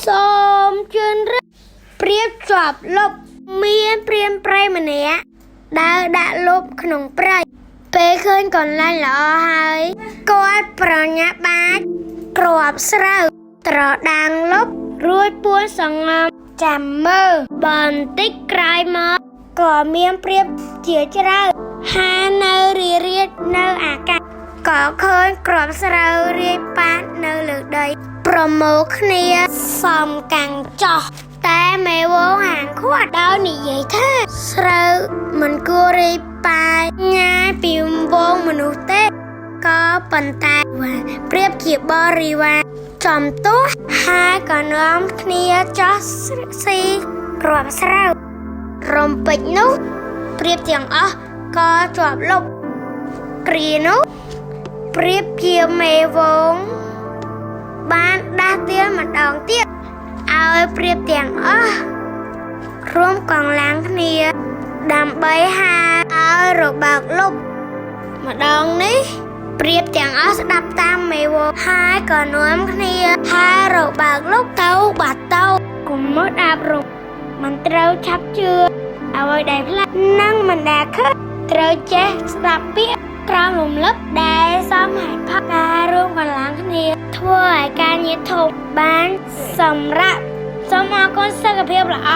សូមជឿនរឹកព្រៀបជាប់លុបមានព្រានព្រៃម្នាក់ដើរដាក់លុបក្នុងព្រៃពេលឃើញកន្លែងល្អហើយគាត់ប្រញាប់បាចគ្រាប់ស្រូវត្រដាងលុបរួចពួនសងំចាំមើលបន្តិចក្រោយមកក៏មានព្រាបជាច្រើនហានៅរារាតនៅអាកាសក៏ឃើញគ្រាប់ស្រូវរាយប៉ាតនៅលើដី ប្រមូលគ្នាសំកាំងចោះតែមេវងហាងខាត់ដោយនិយាយថាស្រូវមិនគួររាយប៉ាយញ៉ាយពីវងមនុស្សទេក៏ប៉ុន្តែប្រៀបជាបរិវារចំទាស់ហើយក៏នាំគ្នាចោះស៊ីគ្រាប់ស្រូវរំពេចនោះប្រៀបទាំងអស់ក៏ជាប់លុបគ្រានោះប្រៀបជាមេវង បានដាស់ទៀនម្ដងទៀតឲ្យព្រាបទាំងអស់រួមកម្លាំងគ្នា ដើម្បីហាឲ្យរបើកលុបម្ដងនេះព្រាបទាំងអស់ស្ដាប់តាមមេវងហើយក៏នាំគ្នាហារបើកលុបទៅបាត់ទៅកុំមើលអាប់រំមិនត្រូវឆាប់ជឿអ្វីដែលផ្លាស់និងមិនដែលឃើញត្រូវចេះស្ដាប់ពាក្យក្រោមលំលឹកដែលសមហេតុផលការរួមកម្លាំងគ្នាធ្វើឲ្យការងារធំបានសម្រាប់សូមអរគុណសុខភាពល្អ